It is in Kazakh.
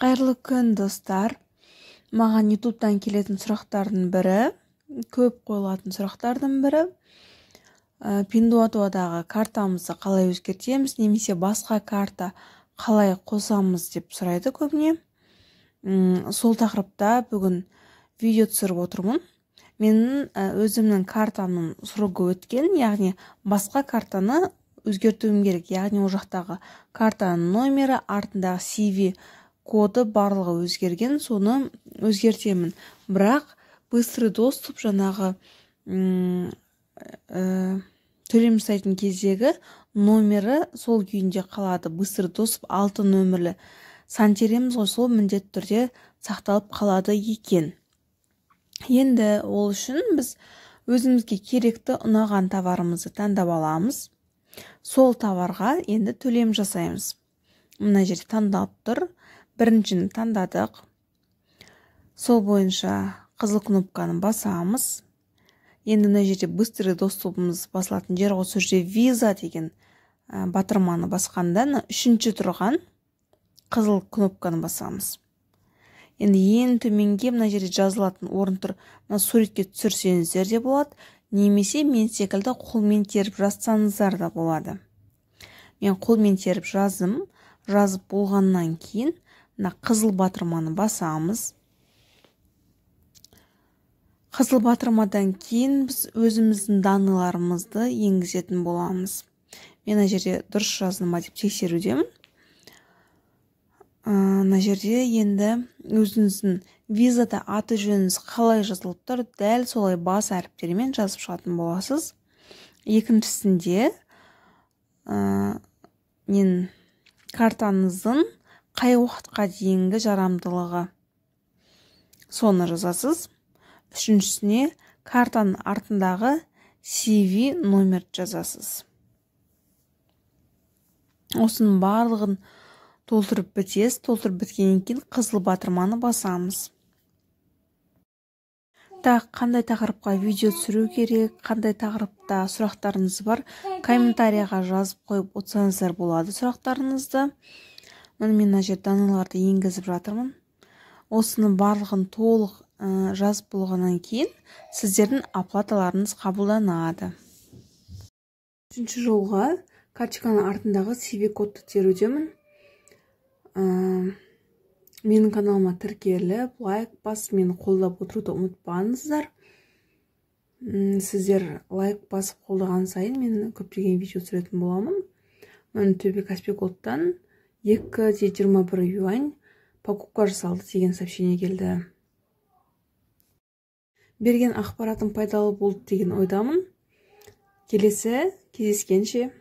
Қайырлы күн, достар! Маған Ютубтан келетін сұрақтардың бірі, көп қойылатын сұрақтардың бірі, Пиндуодуодағы картамызды қалай өзгертеміз немесе басқа карта қалай қосамыз деп сұрайды көбіне. Сол тақырыпта бүгін видео түсіріп отырмын. Менің өзімнің картамның срогы өткен, яғни басқа картаны өзгертуім керек, яғни ол жақтағы картаның номері, артындағы CVV коды, барлығы өзгерген, соны өзгертемін. Бірақ быстрый доступ, жаңағы төлем жасайтын кездегі номері сол күйінде қалады. Быстрый доступ алты нөмірлі сан тереміз ғой, сол міндетті түрде сақталып қалады екен. Енді ол үшін біз өзімізге керекті, ұнаған товарымызды таңдап аламыз. Сол товарға енді төлем жасаймыз. Мына жерде таңдалып тұр, біріншіні таңдадық. Сол бойынша қызыл кнопканы басамыз. Енді мына жерде быстрый доступымыз басылатын жер ғой, сол жерде «Виза» деген батырманы басқанда, мына үшінші тұрған қызыл кнопканы басамыз. Енді ең төменге мына жерде жазылатын орын тұр. Мына суретке түсірсеңіздер де болады немесе мен секілді қолмен теріп жазсаңыздар да болады. Мен қолмен теріп жаздым. Жазып болғаннан кейін мына қызыл батырманы басамыз. Қызыл батырмадан кейін біз өзіміздің данныйларымызды енгізетін боламыз. Мен мына жерде дұрыс жаздым ба деп тексерудемін. Мына жерде енді өзіңіздің Визада аты жөніңіз қалай жазылып тұр, дәл солай бас әріптермен жазып шығатын боласыз. Екіншісінде мен картаңыздың қай уақытқа дейінгі жарамдылығы, соны жазасыз. Үшіншісіне картаның артындағы CVV номер жазасыз. Осының барлығын толтырып бітесіз. Толтырып біткеннен кейін қызыл батырманы басамыз. Так, қандай тақырыпқа видео түсіру керек, қандай тақырыпта сұрақтарыңыз бар, комментарийға жазып қойып отырсаңыздар болады сұрақтарыңызды. Міне, мен мына жерде данныйларды енгізіп жатырмын. Осыны барлығын толық жазып болғаннан кейін сіздердің оплаталарыңыз қабылданады. Үшінші жолға карточканың артындағы CVV кодты терудемін. Менің каналыма тіркеліп, лайк басып, мені қолдап отыруды ұмытпаңыздар. Сіздер лайк басып қолдаған сайын мен көптеген видео түсіретін боламын. Міне, төбе Каспи Голдтан 2,21 юань покупка жасалды деген сообщение келді. Берген ақпаратым пайдалы болды деген ойдамын. Келесі кездескенше!